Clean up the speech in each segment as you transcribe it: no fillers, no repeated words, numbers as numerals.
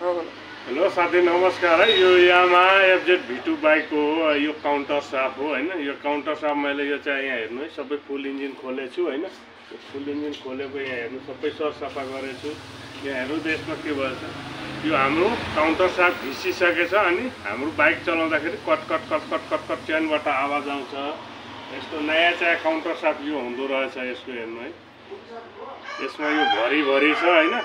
Hello साथी नमस्कार है। यो यामाहा एफजेड V2 बाइकको हो। यो काउन्टर साफ हो हैन। यो काउन्टर साफ मैले यो चाहिँ यहाँ हेर्नु है सबै फुल इन्जिन खोलेको छु हैन। फुल इन्जिन खोलेको यहाँ हेर्नु सबै सफा गरेछु। यहाँ हेर्नु त्यसमा के भएछ, यो हाम्रो काउन्टर साफ घिसिसकेछ अनि हाम्रो बाइक चलाउँदाखेरि कट कट कट कट कट कट चेनबाट आवाज आउँछ। यस्तो नयाँ चाहिँ काउन्टर साफ यो हुँदो रहेछ। यसको हेर्नु है, यसमा यो भरि छ हैन।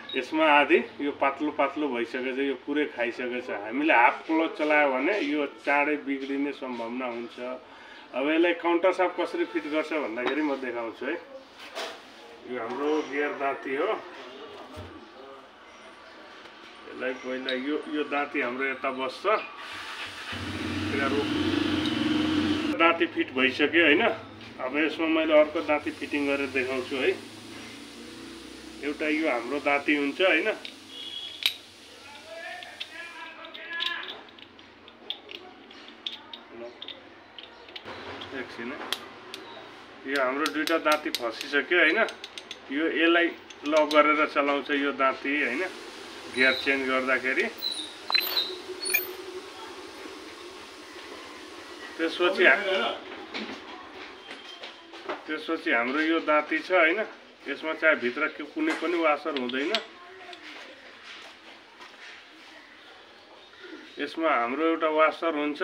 यसमा आधी यो पातलो पातलो भइसकेछ, यो पुरै खाइसकेछ। हामीले हाफ क्लोज चलायो भने यो चाँडै बिग्रिने सम्भावना हुन्छ। अब यसलाई काउन्टर साफ कसरी फिट गर्छ भन्दाखेरि म देखाउँछु है। यो हाम्रो गियर दाँती हो। यसलाई पहिला यो दाँती हाम्रो यता बस्छ। दाँती फिट भइसक्यो हैन। अब यसमा मैले अर्को दाँती फिटिङ गरेर देखाउँछु है। एउटा यो हाम्रो दाँती हुन्छ हैन। एकछिन, यो हाम्रो दुईटा दाँती फसिसक्यो हैन। यो यसलाई लक गरेर चलाउँछ यो दाँती हैन, गियर चेन्ज गर्दाखेरि। त्यसपछि हाम्रो यो दाँती छ हैन। यसमा चाहिँ भित्र कुनै पनि वासर हुँदैन। यसमा हाम्रो एउटा वासर हुन्छ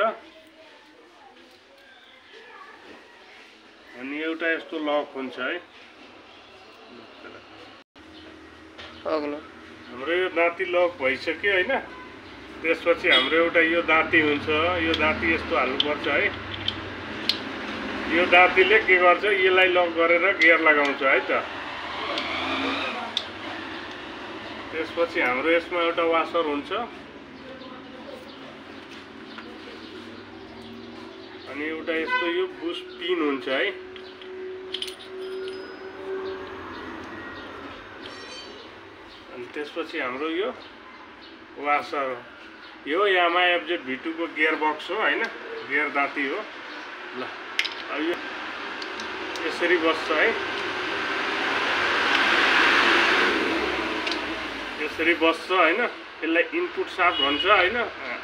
अनि एउटा यस्तो लक हुन्छ है। हाम्रो यो दाँती लक भइसक्यो हैन। त्यसपछि हाम्रो एउटा यो दाँती हुन्छ। यो दाँती यस्तो हाल्नुपर्छ है। यो दाँतीले के गर्छ, यसलाई लक गरेर गियर लगाउँछ है त। त्यसपछि हाम्रो यसमा एउटा वासर हुन्छ अनि एउटा यस्तो यो बुश पिन हुन्छ है। अनि त्यसपछि हाम्रो यो वासर हो। यो यामाहा एफजेड V2 को गियर बक्स हो हैन, गियर दाँती हो। ल अब यो यसरी बस्छ है। यसरी बस्छ हैन। यसलाई इनपुट साफ्ट भन्छ हैन,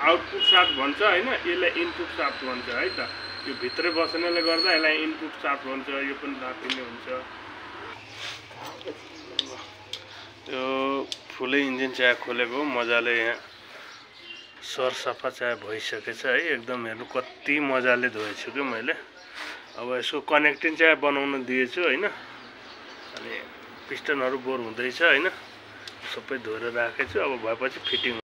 आउटपुट साफ्ट भन्छ हैन। यसलाई इनपुट साफ्ट भन्छ है त। यो भित्रै बस्नेले गर्दा यसलाई इनपुट साफ्ट भन्छ। यो पनि दाँती नै हुन्छ। यो फुलै इन्जिन चाहिँ खोलेको मजाले यहाँ सरसफा चाहिँ भइसकेछ है। एकदम हेर्नु कति मजाले धोएछु कि मैले। अब यसको कनेक्टिङ चाहिँ बनाउन दिएछु हैन। अनि पिस्टनहरु बोर हुँदैछ हैन। सबै धोएर राखेछु। अब भएपछि फिटिङ